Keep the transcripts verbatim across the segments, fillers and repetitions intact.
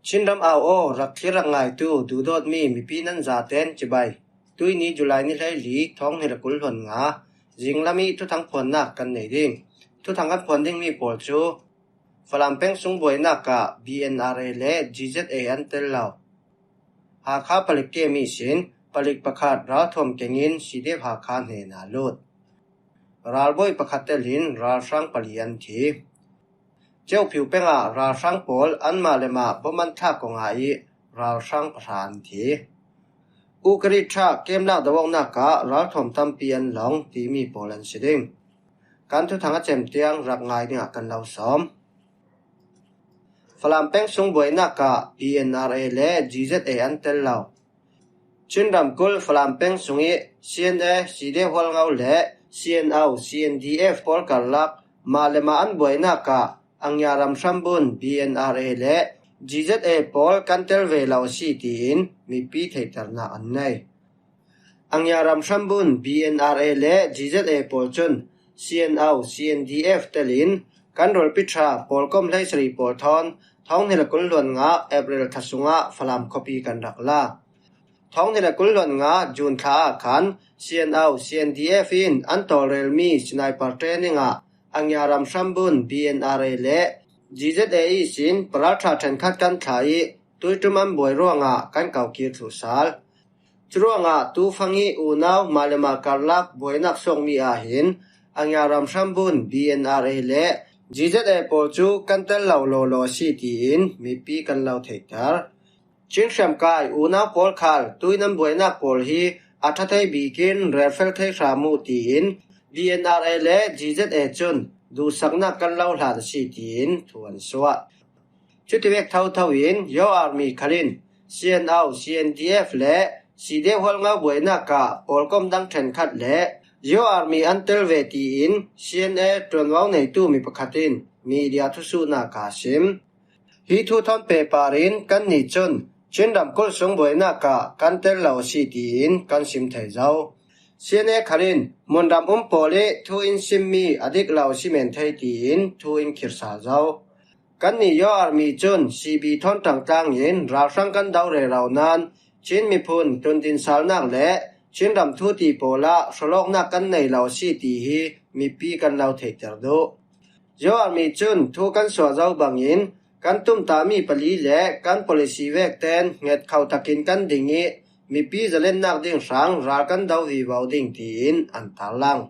Chinram au aw, rak thlir rak ngaitu duhdawtmi mipi nan zaten cibai. Tuini July ni hleili thawng hnih le kul hluan nga, zinglam ih thuthang phuannak kan nei ding. Thuthang kan phuan dingmi pawl cu Falam peng sung buainak ah B N R A le G Z A an tel lo. Hakha palik kem ihsin palik pakhat ralthuam kengin C D F Hakha hnenah lut. Ralbawi pakhat telin ralhrang pali an thi. Ceuphiu pengah ralhrang pawl anmah le mah bom an thlak kong ah ih ralhrang pahra an thi. Ukari ṭha kemlak do awknak ah ralthuam tampi an long timi pawl an si ding. Kan thuthang a cem tiang rak ngai dingah kan lo sawm. Falam peng sung buainak ah B N R A le G Z A an tel lo. Chin ramkulh Falam peng sungih C N A, C D F Hualngo le C N O, C N D F pawl karlak mah le mah an buainak ah Angya ram hrambun B N R A le G Z A pawl kan tel ve lo a si tiin mipi theihternak an nei. Angya ram hrambun B N R A le G Z A pawl cun C N O, C N D F telin kan rualpi ṭha pawlkom hleisarih pawl thawn thawng hnih le kul hluan nga April thla sungah Falam khuapi kan rak la. Thawng hnih le kul hluan nga June thla ah khan C N O, C N D F in an tawlrelmi sniper training ah Angya ram hrambun B N R A le G Z A ihsin paralṭha ṭhenkhat kan thlah ih tuiṭum an buai ruangah kan kokir thluh sal. Curuangah tufang ih unau mah le mah karlak buainak suakmi ah hin Angya ram hrambun B N R A le G Z A pawl cu kan tel lo lawlaw a si tiin mipi kan lo theihter. Chin hriamkai unau pawl khal tuinan buainak pawl hi a ṭha thei bikin relfel thei hram uh tiin B N R A le G Z A cun duhsaknak kan lo hlan a si tiin thu an suah. Cutivek thotho in Yaw Army khal in C N O, C N D F le C D F Hualngo buainak ah pawlkom dang ṭhenkhat le Yaw Army an tel ve tiin C N A ṭuanvo neitu mi pakhat in media thusuhnak ah a sim. Hi thu thawn pehpar in kannih cun Chin ramkulh sung buainak ah kan tel lo a si tiin kan sim thei zo. C N A khal in munram um pawl ih thu in simmi a dik lo a si men thei tiin thu in khir sal zo. Kannih Yaw Army cun C B thawn ṭangtlang in ralhrang kan do rero nain Chin miphun tundinsalnak le Chin ram thu ti pawl ah hrawlawknak kan nei lo a si ti hi mipi kan lo theihter duh. Yaw Army cun thu kan suah zo bangin kan tumtahmi pali le kan policy vekten nget kho takin kan ding ih mipi zalennak ding hrang ral kan do vivo ding tiin an tarlang.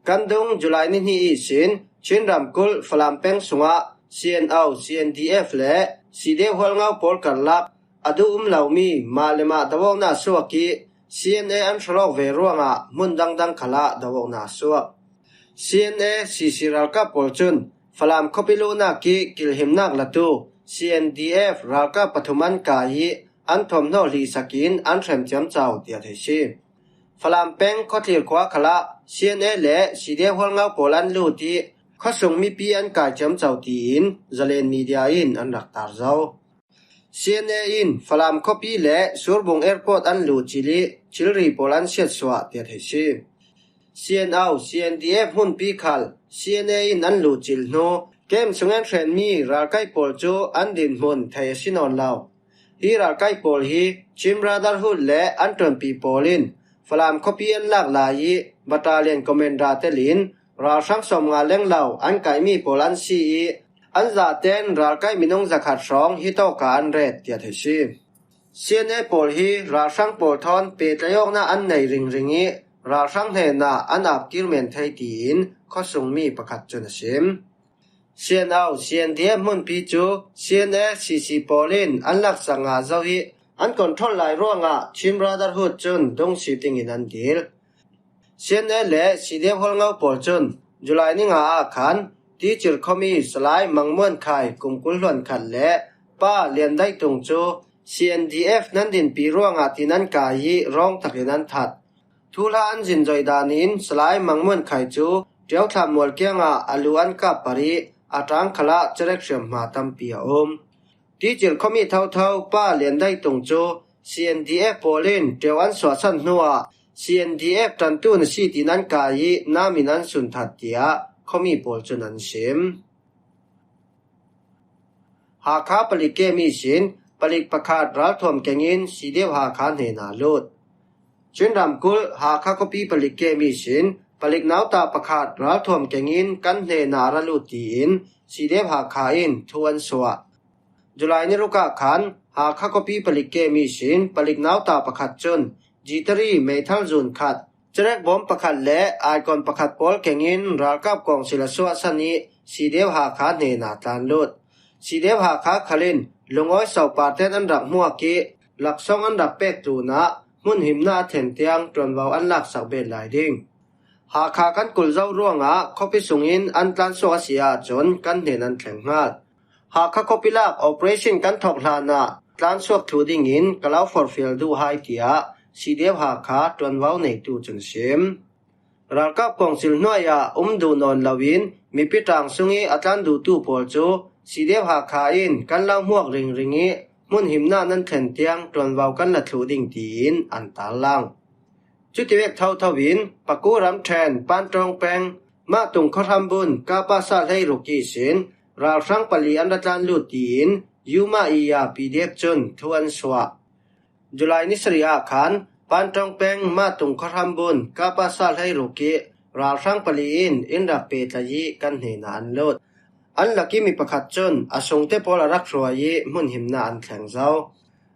Kan dung July ni hnih ihsin Chin ramkulh Falam peng sungah C N O, C N D F le C D F Hualngo pawl karlak a duh um lomi mah le mah do awknak suak ih C N A an hrawlawk ve ruangah hmun dangdang khalah do awknak suak. C N A, C C ralkap pawl cun Falam khuapi luhnak ih kilhimnak latu C N D F ralkap pathum an kai ih an thawmhnaw hlihsak in an hrem ciamco tiah theih si. Falam peng Khuathlir khua khalah C N A le C D F Hualngo pawl an lut ih khuasung mipi an kai ciamco tiin Zalen Media in an rak tar zo. C N A in Falam khuapi le Surbung Airport an luhcil ih thilri pawl an siatsuah tiah theih si. C N O, C N D F hmunpi khal C N A in an luhcil hnu kem sung an hrenmi ralkai pawl cu an dinhmun theih a si nawn lo. Hi ralkai pawl hi Chin Brotherhood le an ṭuanpi pawl in Falam khuapi an lak lai ih battalion commander telin ralhrang sawmnga lenglo an kaihmi pawl an si ih an zaten ralkai minung zakhat hrawng hitawk ah an ret tiah theih si. C N A pawl hi ralhrang pawl thawn pehtlaih awknak an nei ringring ih ralhrang hnenah an apkir men thei tiin khuasungmi pakhat cun a sim. C N O, C N D F hmunpi cu C N A, C C pawl in an laksak ngah zo ih an control lai ruangah Chin Brotherhood cun dungsi dingin an dil. C N A le C D F Hualngo pawl cun July ni nga ah khan Ticir khuami Salai Mang Muan Khai kum kul hluan khat le Pa Lian Dai Tung cu C N D F nan dinpi ruangah tin an kai ih rawng takin an that. Thuhla an zin zoih dan in Salai Mang Muan Khai cu Ṭio Thlam Mual kiangah a lu an kap par ih a ṭang khalah cerek hriamhma tampi a um. Ticir khuami thotho Pa Lian Dai Tung cu C N D F pawl in Ṭio an suahsan hnuah C N D F ṭantu na si tin an kai ih nam in an sunthat tiah khuami pawl cun an sim. Hakha palik kem ihsin palik pakhat ralthuam kengin C D F Hakha hnenah lut. Chin ramkulh Hakha khuapi palik kem ihsin palik nauta pakhat ralthuam kengin kan hnenah a ra lut tiin C D F Hakha in thu an suah. July ni ruk ah khan Hakha khuapi palik kem ihsin palik nauta pakhat cun jitari meithal zun khat, cerek bawm pakhat le aikon pakhat pawl kengin ralkap kawngsil a suahsan ih C D F Hakha hnenah tlan lut. C D F Hakha khal in lungawi soparten an rak hmuak ih laksawng an rak pek tlunah hmun himna a thlen tiang ṭuanvo an laksak bet lai ding. Hakha kan kul zo ruangah khuapi sungin an tlansuak a si ahcun kan hnen an thleng hngat. Hakha khuapi lak operation kan thawk hlanah tlansuak thluh dingin ka lo forhfial duh hai, tiah C D F Hakha ṭuanvo neitu cun a sim. Ralkap kawngsil hnuai ah um duh nawn loin mipi ṭaang sungih a tlan duhtu pawl cu C D F Hakha in kan lo hmuak ringring ih hmun himna nan thlen tiang ṭuanvo kan la thluh ding tiin an tarlang. Cutivek thotho in Paku ramṭhen Pantawng peng Mahtung khuahrambun K P sa hleiruk ihsin ralhrang pali an ra tlan lut tiin Yuma Iya P D F cun thu an suah. July ni sarih ah khan Pantawng peng Mahtung khuahrambun K P sa hleiruk ih ralhrang pali in in rak pehtlaih ih kan hnenah an lut. An lak ih mi pakhat cun a sungte pawl a rak hruai ih hmun himna an thleng zo.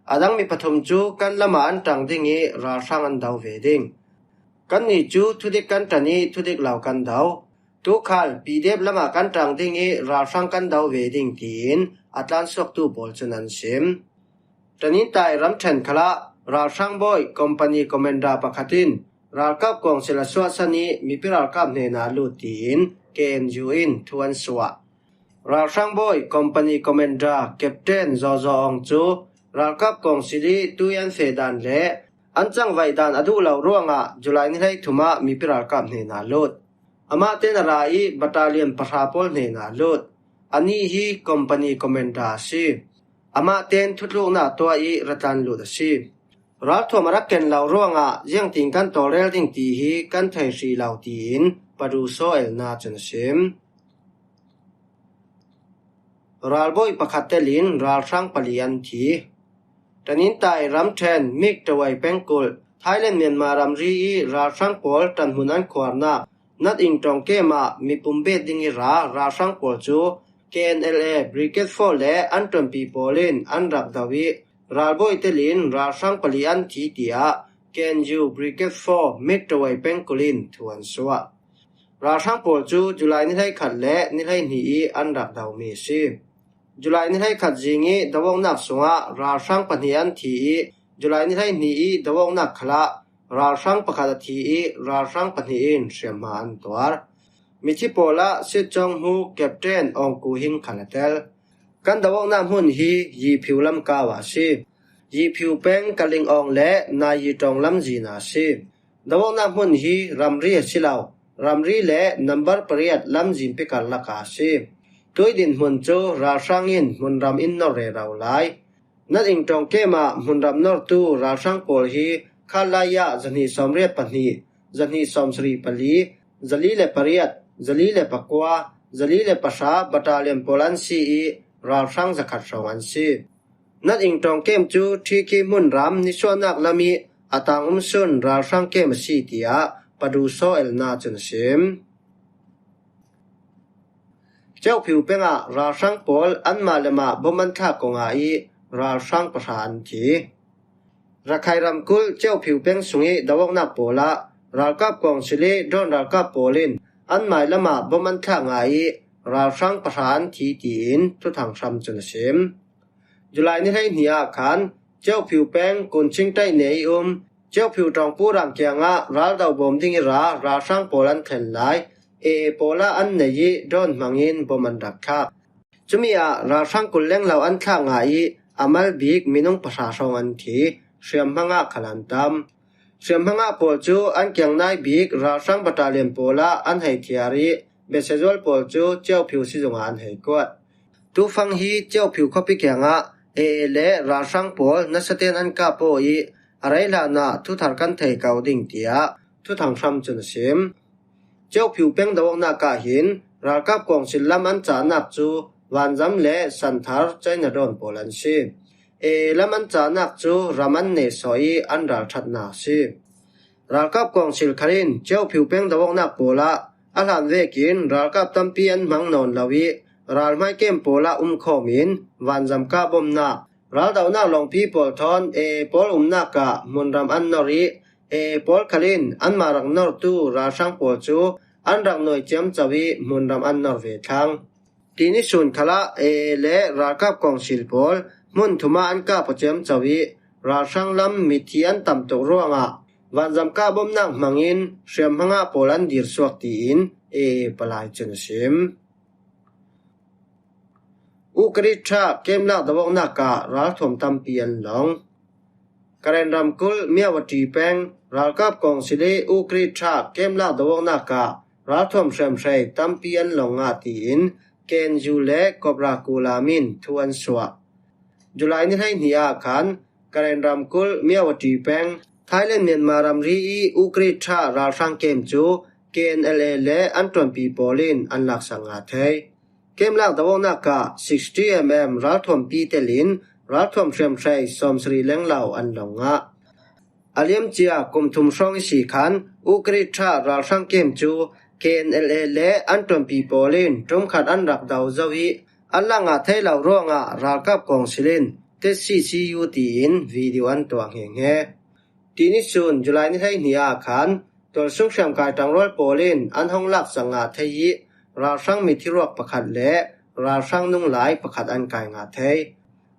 A dang mi pathum cu kan lamah an ṭang ding ih ralhrang an do ve ding. Kannih cu thudik kan ṭan ih thudik lo kan do. Tukhal P D F lamah kan ṭang ding ih ralhrang kan do ve ding tiin a tlansuaktu pawl cun an sim. Tanintai ramṭhen khalah ralhrang bawi company commander pakhat in ralkap kawngsil a suahsan ih mipi ralkap hnenah lut tiin K N U in thu an suah. Ralhrang bawi company commander Captain Zawzaw Awng cu ralkap kawngsil ih tui an feh dan le an cangvaih dan a duh lo ruangah July ni hleithum ah mipi ralkap hnenah lut. Amah ten a ra ih battalion pahra pawl hnenah lut. Anih hi company commander a si. Amah ten thutluknak tuah ih ra tlan lut a si. Ralthuam a rak ken lo ruangah ziangtin kan tawlrel ding ti hi kan thei hrih lo tiin Padusaw Elna cun a sim. Ralbawi pakhat telin ralhrang pali an thi. Tanintai ramṭhen Mik Tawai pengkulh Thailand Myanmar ramri ih ralhrang pawl ṭanhmun an khuarnak Nat Ing Tawng kem ah mipum bet ding ih ra ralhrang pawl cu K N L A Brigade four le an ṭuanpi pawl in an rak do ih ralbawi telin ralhrang pali an thi, tiah K N U Brigade four Mik Tawai pengkulh in thu an suah. Ralhrang pawl cu July ni hleikhat le ni hleihnih ih an rak domi a si. July ni hleikhat zing ih do-awknak sungah ralhrang pahnih an thi ih July ni hleihnih ih do-awknak khalah ralhrang pakhat a thi ih ralhrang pahnih in hriamhma an tuar. Mithi pawl ah sitcawng hmu Captain Awng Ku Hing khal a tel. Kan do-awknak hmun hi Yiphiu lam kau ah a si. Yiphiu peng Kaling Awng le Nayi Tawng lamzin ah a si. Do-awknak hmun hi ramri a si lo, ramri le nambar pariat lamzinpi karlak ah a si. Tuih dinhmun cu ralhrang in hmunram in nor rero lai. Nat Ing Tawng kem ah hmunram nortu ralhrang pawl hi khatlai ah zahnih sawmriat pahnih, zahnih sawmsarih pali, zali le pariat, zali le pakua, zali le pahra battalion pawl an si ih ralhrang zakhat hrawng an si. Nat Ing Tawng kem cu Ṭhikhi hmunram nisuahnak lam ih a tang um sun ralhrang kem a si, tiah Padusaw Elna cun a sim. Ceuphiu peng ah ralhrang pawl anmah le mah bom an thlak ko ngah ih ralhrang pahra an thi. Rakhai ramkulh Ceuphiu peng sungih do-awknak pawl ah ralkap kawngsil ih drone ralkap pawl in anmai lamah bom an thlak ngah ih ralhrang pahra an thi, tiin Thuthang Hram cun a sim. July ni hleihnih ah khan Ceuphiu peng Kunching taihne ih um Ceuphiu ṭawngpu ram kiangah raldo bawm ding ih ra ralhrang pawl an thlen lai. A A pawl ah an nei ih drone hmangin bom an rak thlak. Cumi ah ralhrang kul lenglo an thlak ngah ih a mal bik minung pahra hrawng an thi. Hriamhma ngah khal an tam. Hriamhma ngah pawl cu an kiang nai bik ralhrang battalion pawl ah an hei thiar ih Besezual pawl cu Ceuphiu sizung ah an hei kuat. Tufang hi Ceuphiu khuapi kiangah A A le ralhrang pawl nasaten an kap aw ih a rei hlanah thuthar kan thei ko ding, tiah Thuthang Hram cun a sim. Ceuphiu peng do-awknak ah hin ralkap kawngsil lam an cahnak cu Vanzam le Santhar China drone pawl an si. E lam an cahnak cu ram an nehsawh i an ralṭhatnak a si. Ralkap kawngsil khal in Ciophiu peng do awknak pawl ah a hlan vekin ralkap tampi an hmang nawn lo i, ralhmai kem pawl ah umkhawm in vanzam kah bawmnak, raldohnak lawngpi pawl thawn A pawl umnak ah hmunram an nor i, A pawl khal in anmah rak nortu ralhrang pawl cu an rak nuai ciamco i hmunram an nor ve thlang. Tini sun khalah A le ralkap kawngsil pawl hmun thum ah an kap aw ciamco i, ralhrang lam mithi an tam tuk ruangah vanzam kah bawmnak hmangin hriamhmang ah pawl an dir suak, tiin A palai cun a sim. Ukrit ṭha kem lak do awknak ah ralthuam tampi an long. Karen ramkulh Myawaddy peng ralkap kawngsil i Ukrit ṭha kem lak do awknak ah ralthuam hriamhrei tampi an long ngah, tiin K N U le Cobra Kulam in thu an suah. July ni hleihnih ah khan Karen ramkulh Myawaddy peng Thailand Myanmar ramri i Ukrit ṭha ralhrang kem cu K N L A le an ṭuanpi pawl in an laksak ngah thei. Kem lak do awknak ah sixty M M ralthuampi tel in ralthuam hriamhrei sawmsarih lenglo an long ngah. A liamcia kum thum hrawng i si khan Ukrit ṭha ralhrang kem cu K N L A le an ṭuanpi pawl in ṭum khat an rak do zo i, an lak ngah thei lo ruangah ralkap kawngsil in T C C U tiin video an tuah hngehnge. Tini sun July ni hleihnih ah khan tualsung hriamkai ṭangrual pawl in an hong laksak ngah thei i, ralhrang mithi ruak pakhat le ralhrang nunglai pakhat an kai ngah thei.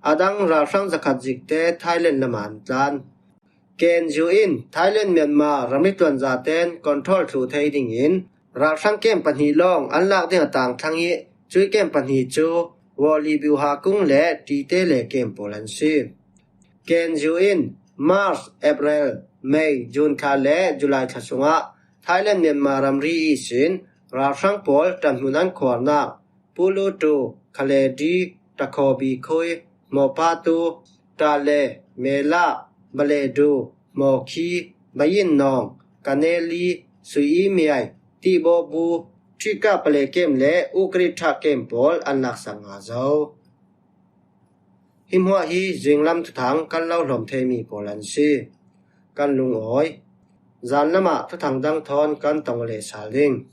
A dang ralhrang zakhat zikte Thailand lam ah an tlan. K N U in Thailand Myanmar ramri tluan zaten control thluh thei dingin ralhrang kem pahnih lawng an lak ding a tang thlang i, cui kem pahnih cu Wawli Biuha kung le Tite le kem pawl an si. K N U in March, April, May, June thla le July thla sungah Thailand Myanmar ramri ihsin ralhrang pawl ṭanhmun an khuarnak Pulutu, Khaledi, Takhobi Khui, Mopatu, Tale, Mela, Baledu, Mokhi, Bayin Nong, Kaneli, Sui Miai, Tibobu, Ṭhika Pale kem le Ukrit ṭha kem pawl an laksak ngah zo. Hi hmuah hi zinglam thuthang kan lo hlawm theimi pawl an si. Kan lungawi. Zan lamah thuthang dang thawn kan tong le sal ding.